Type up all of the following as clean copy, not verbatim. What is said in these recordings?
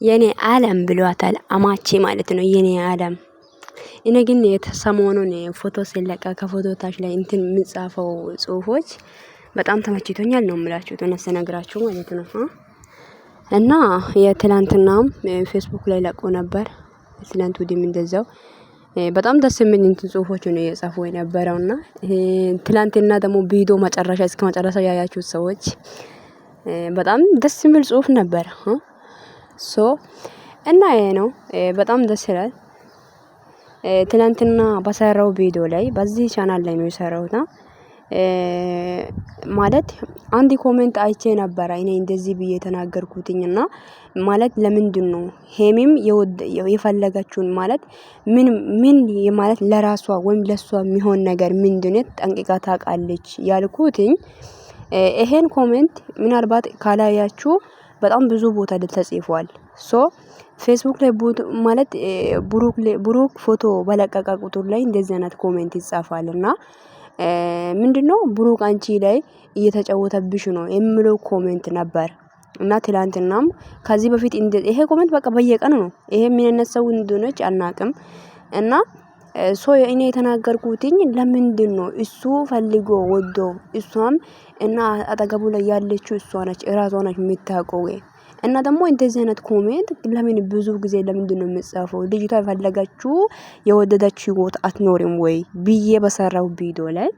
የኔ አለም ብሏታል አማቼ ማለት ነው። የኔ አለም። እኔ ግን የተሰሞኑን ፎቶ ሲለቀ ከፎቶ ታች ላይ እንትን የምጻፈው ጽሁፎች በጣም ተመችቶኛል ነው የምላችሁ፣ እውነት ስነግራችሁ ማለት ነው። እና የትላንትናም ፌስቡክ ላይ ለቆ ነበር። ትላንት ወዲህም እንደዛው በጣም ደስ የሚል እንትን ጽሁፎች ነው የጻፉ የነበረውና ትላንትና ደግሞ ቪዲዮ መጨረሻ እስከ መጨረሻ ያያችሁት ሰዎች በጣም ደስ የሚል ጽሁፍ ነበር። So እና ይሄ ነው በጣም ደስ ይላል። ትናንትና በሰራው ቪዲዮ ላይ በዚህ ቻናል ላይ ነው የሰራሁት። ማለት አንድ comment አይቼ ነበረ እኔ እንደዚህ ብዬ የተናገርኩትኝ እና ማለት ለምንድን ነው ሄሚም የፈለገችውን ማለት ምን ምን ማለት ለራሷ ወይም ለሷ የሚሆን ነገር ምንድነው ጠንቅቃ ታውቃለች ያልኩትኝ። ይሄን comment ምናልባት ካላያችሁ በጣም ብዙ ቦታ ተጽፏል። So ፌስቡክ ላይ ማለት ብሩክ ፎቶ በለቀቀ ቁጥር ላይ እንደዚህ አይነት comment ይጻፋል እና ምንድነው ብሩክ አንቺ ላይ እየተጫወተብሽ ነው የሚለው comment ነበር። እና ትላንትናም ከዚህ በፊት ይሄ comment በቃ በየቀኑ ነው። ይሄ ምን አይነት ሰው እንደሆነች አናቅም። እና so እኔ የተናገርኩትኝ ለምንድን ነው እሱ ፈልጎ ወዶ እሷም እና አጠገቡ ላይ ያለችው እሷ ነች፣ እራሷ ነች የምታውቀው። እና ደግሞ እንደዚህ አይነት comment ለምን ብዙ ጊዜ ለምንድን ነው የምጽፈው? ልጅቷ የፈለገችው የወደደችው ህይወት አትኖርም ወይ ብዬ በሰራው ቪዲዮ ላይ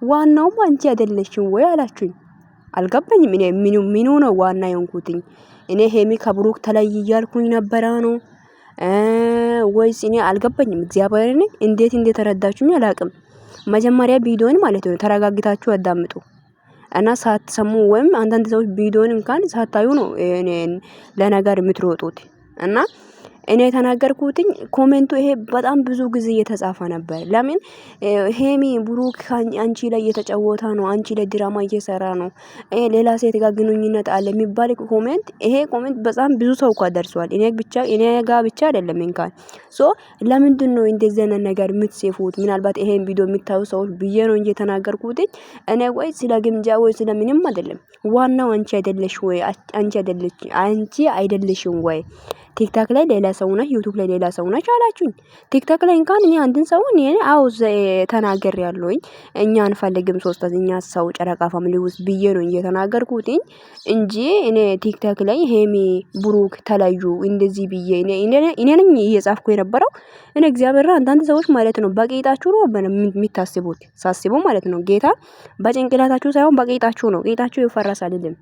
ዋናውም አንቺ አይደለሽም ወይ አላችሁኝ። አልገባኝም። እኔ ምኑ ምኑ ነው ዋና የሆንኩትኝ? እኔ ሄሚ ከብሩክ ተለይ እያልኩኝ ነበረ ነው ወይስ? እኔ አልገባኝም። እግዚአብሔርን እንዴት እንደተረዳችሁኝ አላቅም። መጀመሪያ ቪዲዮን ማለት ነው ተረጋግታችሁ አዳምጡ። እና ሳትሰሙ ወይም አንዳንድ ሰዎች ቪዲዮን እንኳን ሳታዩ ነው እኔን ለነገር የምትሮጡት። እና እኔ የተናገርኩትኝ comment ኡ ይሄ በጣም ብዙ ጊዜ እየተጻፈ ነበር። ለምን ሄሚ ብሩክ አንቺ ላይ እየተጫወተ ነው፣ አንቺ ላይ ድራማ እየሰራ ነው፣ ሌላ ሴት ጋር ግንኙነት አለ የሚባል comment፣ ይሄ comment በጣም ብዙ ሰው እኮ ደርሷል። እኔ ብቻ እኔ ጋር ብቻ አይደለም እንኳን። So ለምንድን ነው እንደዚህ አይነት ነገር የምትጽፉት? ምናልባት ይሄን ቪዲዮ የምታዩ ሰዎች ብዬ ነው እንጂ የተናገርኩትኝ እኔ ወይ ስለ ግምጃ ወይ ስለ ምንም አይደለም። ዋናው አንቺ አይደለሽ ወይ? አንቺ አይደለሽ አንቺ አይደለሽም ወይ? ቲክታክ ላይ ሌላ ሰው ነህ፣ ዩቲዩብ ላይ ሌላ ሰው ነህ አላችሁኝ። ቲክታክ ላይ እንኳን እኔ አንድን ሰው እኔ አው ተናግሬያለሁኝ። እኛ አንፈልግም ሶስተኛ ሰው ጨረቃ family ውስጥ ብዬ ነው እየተናገርኩትኝ እንጂ እኔ ቲክታክ ላይ ሄሚ ብሩክ ተለዩ እንደዚህ ብዬ እኔ እኔ ነኝ እየጻፍኩ የነበረው። እኔ እግዚአብሔር አንዳንድ ሰዎች ማለት ነው በቂጣችሁ ነው የሚታስቡት ሳስቡ ማለት ነው ጌታ በጭንቅላታችሁ ሳይሆን በቂጣችሁ ነው። ቂጣችሁ ይፈረሳል አይደለም።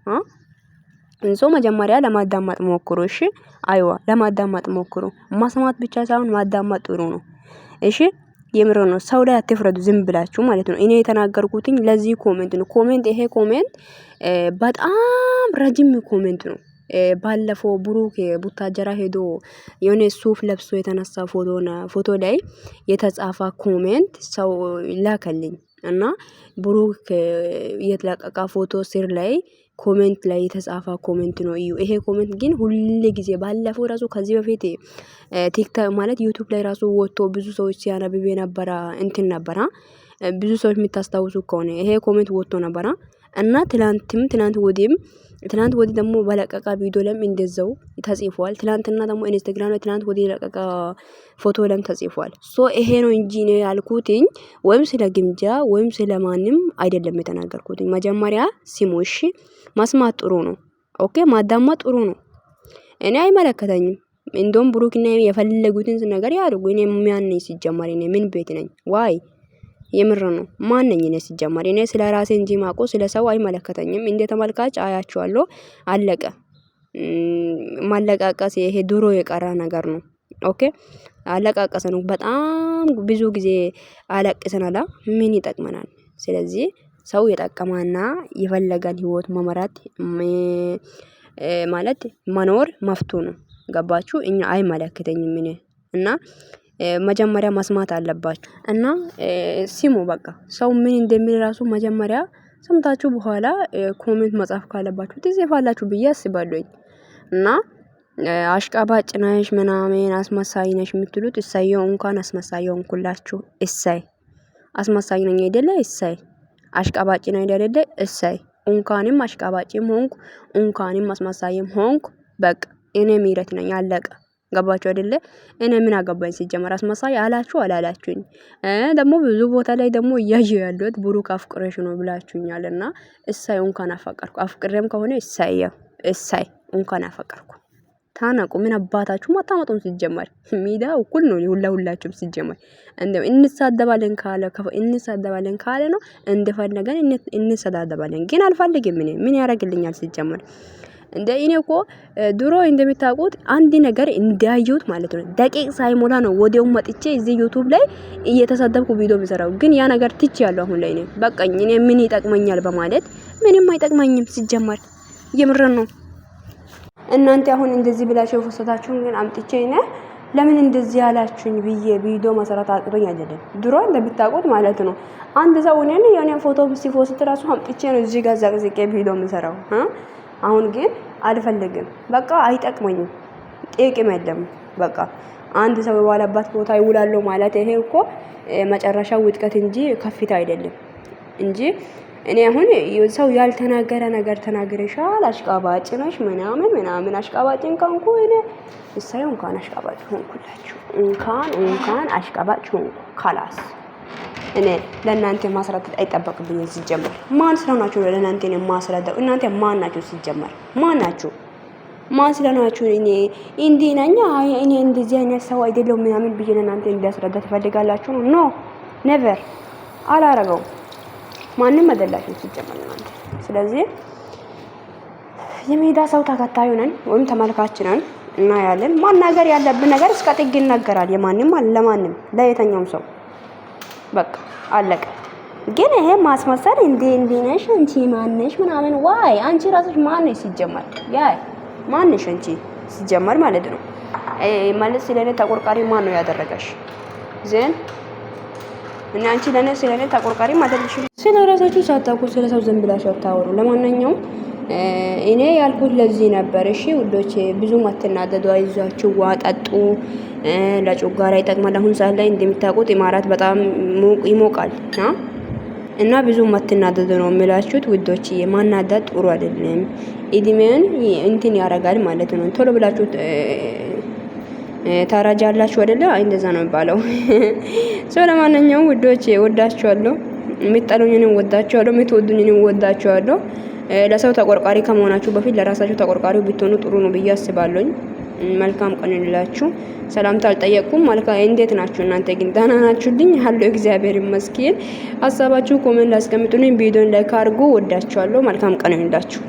እንሶ መጀመሪያ ለማዳመጥ ሞክሩ። እሺ አይዋ ለማዳመጥ ሞክሩ። ማስማት ብቻ ሳይሆን ማዳመጥ ጥሩ ነው። እሺ የምር ነው። ሰው ላይ አትፍረዱ ዝም ብላችሁ ማለት ነው። እኔ የተናገርኩትኝ ለዚህ comment ነው። comment ይሄ comment በጣም ረጅም comment ነው። ባለፈው ብሩክ ቡታጀራ ሄዶ የሆነ ሱፍ ለብሶ የተነሳ ፎቶ ላይ የተጻፈ comment ሰው ላከልኝ እና ብሩክ የተለቀቀ ፎቶ ስር ላይ comment ላይ የተጻፈ comment ነው። እዩ ይሄ comment ግን ሁል ጊዜ ባለፈው ራሱ ከዚህ በፊት ቲክቶክ ማለት ዩቲዩብ ላይ ራሱ ወጥቶ ብዙ ሰዎች ሲያነብብ የነበረ እንትን ነበረ። ብዙ ሰዎች የምታስታውሱ ከሆነ ይሄ comment ወጥቶ ነበረ። እና ትላንትም ትላንት ወዲህም ትላንት ወዲህ ደግሞ በለቀቃ ቪዲዮ ለም እንደዛው ተጽፏል። ትላንትና ደግሞ ኢንስታግራም ላይ ትላንት ወዲህ የለቀቀ ፎቶ ለም ተጽፏል። So ይሄ ነው እንጂ ነው ያልኩትኝ ወይም ስለ ግምጃ ወይም ስለ ማንም አይደለም የተናገርኩትኝ። መጀመሪያ ስሙ እሺ። መስማት ጥሩ ነው። Okay ማዳመጥ ጥሩ ነው። እኔ አይመለከተኝም። እንደውም ብሩክና የፈለጉትን ነገር ያድርጉ። እኔ ማን ነኝ ሲጀመር? እኔ ምን ቤት ነኝ? ዋይ የምር ነው። ማን ነኝ እኔ ሲጀመር? እኔ ስለ ራሴ እንጂ ማቆ ስለ ሰው አይመለከተኝም። እንደ ተመልካች አያቸዋለሁ። አለቀ። ማለቃቀስ ይሄ ድሮ የቀረ ነገር ነው። Okay አለቃቀሰ ነው። በጣም ብዙ ጊዜ አለቅሰናል። ምን ይጠቅመናል? ስለዚህ ሰው የጠቀማና የፈለገን ህይወት መመራት ማለት መኖር መፍቱ ነው። ገባችሁ? እኛ አይመለከተኝም እኔ እና መጀመሪያ መስማት አለባችሁ። እና ሲሙ በቃ ሰው ምን እንደሚል ራሱ መጀመሪያ ሰምታችሁ በኋላ comment መጻፍ ካለባችሁ ትጽፋላችሁ ብዬ አስባለሁኝ። እና አሽቃባጭ ነሽ ምናምን አስመሳይ ነሽ የምትሉት እሰየው፣ እንኳን አስመሳይ ሆንኩላችሁ። እሰይ አስመሳይ ነኝ አይደለ? እሰይ አሽቃባጭ ነኝ አይደለ? እሰይ እንኳንም አሽቃባጭም ሆንኩ እንኳንም አስመሳይም ሆንኩ። በቃ እኔ ምህረት ነኝ። አለቀ። ገባችሁ አይደለ? እኔ ምን አገባኝ ሲጀመር አስመሳይ አላችሁ አላላችሁኝ። ደግሞ ብዙ ቦታ ላይ ደግሞ እያየሁ ያለሁት ብሩክ አፍቅረሽ ነው ብላችሁኛልና እሳይ እንኳን አፈቀርኩ። አፍቅሬም ከሆነ እሳይ እሳይ እንኳን አፈቀርኩ። ታነቁ ምን አባታችሁ አታመጡም። ሲጀመር ሚዲያ እኩል ነው ሁላችሁም ሲጀመር እንደ እንሳደባለን ካለ እንሳደባለን ካለ ነው እንደፈለገን እንሰዳደባለን። ግን አልፈልግም። እኔ ምን ያደርግልኛል ሲጀመር እንደ እኔ እኮ ድሮ እንደምታውቁት አንድ ነገር እንዳየሁት ማለት ነው ደቂቅ ሳይሞላ ነው ወዲያው መጥቼ እዚህ ዩቲዩብ ላይ እየተሳደብኩ ቪዲዮ የምሰራው። ግን ያ ነገር ትቼያለሁ አሁን ላይ እኔ በቃኝ። እኔ ምን ይጠቅመኛል በማለት ምንም አይጠቅመኝም ሲጀመር፣ የምርን ነው። እናንተ አሁን እንደዚህ ብላችሁ የፈሰታችሁን ግን አምጥቼ እኔ ለምን እንደዚህ ያላችሁኝ ብዬ ቪዲዮ መሰራት አቅቶኝ አይደለም። ድሮ እንደምታውቁት ማለት ነው አንድ ሰው እኔን የኔን ፎቶ ሲ post ራሱ አምጥቼ ነው እዚህ ጋር ዘቅዝቄ ቪዲዮ የምሰራው። አሁን ግን አልፈልግም። በቃ አይጠቅመኝም፣ ጥቅም የለም። በቃ አንድ ሰው የዋለባት ቦታ ይውላለሁ ማለት ይሄ እኮ መጨረሻው ውድቀት እንጂ ከፍታ አይደለም። እንጂ እኔ አሁን ሰው ያልተናገረ ነገር ተናግረሻል፣ አሽቃባጭ ነሽ ምናምን ምናምን። አሽቃባጭን ከሆንኩ እኔ እሰይ እንኳን አሽቃባጭ ሆንኩላችሁ፣ እንኳን እንኳን አሽቃባጭ ሆንኩ። خلاص እኔ ለእናንተ ማስረዳት አይጠበቅብኝም። ሲጀመር ማን ስለሆናችሁ ነው ለእናንተ እኔ ማስረዳው? እናንተ ማን ናችሁ? ሲጀመር ማን ናችሁ? ማን ስለሆናችሁ እኔ እንዲህ ነኝ፣ አይ እኔ እንደዚህ አይነት ሰው አይደለሁም ምናምን ብዬ ለእናንተ እንዲያስረዳ ትፈልጋላችሁ ነው? No, never አላረገውም። ማንም አይደላችሁ ሲጀመር እናንተ። ስለዚህ የሜዳ ሰው ተከታዩ ነን ወይም ተመልካች ነን እና ያለን ማናገር ያለብን ነገር እስከ ጥግ ይናገራል። የማንም ለማንም ለየትኛውም ሰው በቃ አለቀ። ግን ይሄ ማስመሰል እንዴ እንዴ ነሽ አንቺ ማነሽ ምናምን ዋይ አንቺ ራስሽ ማነሽ ሲጀመር? ያ ማነሽ አንቺ ሲጀመር ማለት ነው። ማለት ስለኔ ተቆርቋሪ ማን ነው ያደረገሽ? then እና አንቺ ለኔ ስለኔ ተቆርቋሪ አይደለሽም። ስለ ራሳችሁ ሳታውቁ ስለ ሰው ዝም ብላችሁ አታወሩ። ለማንኛውም እኔ ያልኩት ለዚህ ነበር። እሺ ውዶቼ፣ ብዙም አትናደዱ፣ አይዟችሁ፣ ውሃ ጠጡ። ለጨጓራ ይጠቅማል። አሁን ሰዓት ላይ እንደምታውቁት ኢማራት በጣም ይሞቃል እና ብዙም አትናደዱ ነው የምላችሁት ውዶቼ። ማናደድ ጥሩ አይደለም። እድሜን እንትን ያደርጋል ማለት ነው። ቶሎ ብላችሁ ታረጃላችሁ አይደለ? እንደዛ ነው የሚባለው። So ለማንኛውም ውዶቼ ወዳችኋለሁ። የምትጠሉኝንም ወዳችኋለሁ፣ የምትወዱኝንም ወዳችኋለሁ። ለሰው ተቆርቋሪ ከመሆናችሁ በፊት ለራሳችሁ ተቆርቋሪ ብትሆኑ ጥሩ ነው ብዬ አስባለሁኝ። መልካም ቀን ይሁንላችሁ። ሰላምታ አልጠየቅኩም። መልካም እንዴት ናችሁ እናንተ ግን ደህና ናችሁልኝ? አለሁ እግዚአብሔር ይመስገን። ሀሳባችሁ comment አስቀምጡልኝ። ቪዲዮን like አድርጉ። ወዳችኋለሁ። መልካም ቀን ይሁንላችሁ።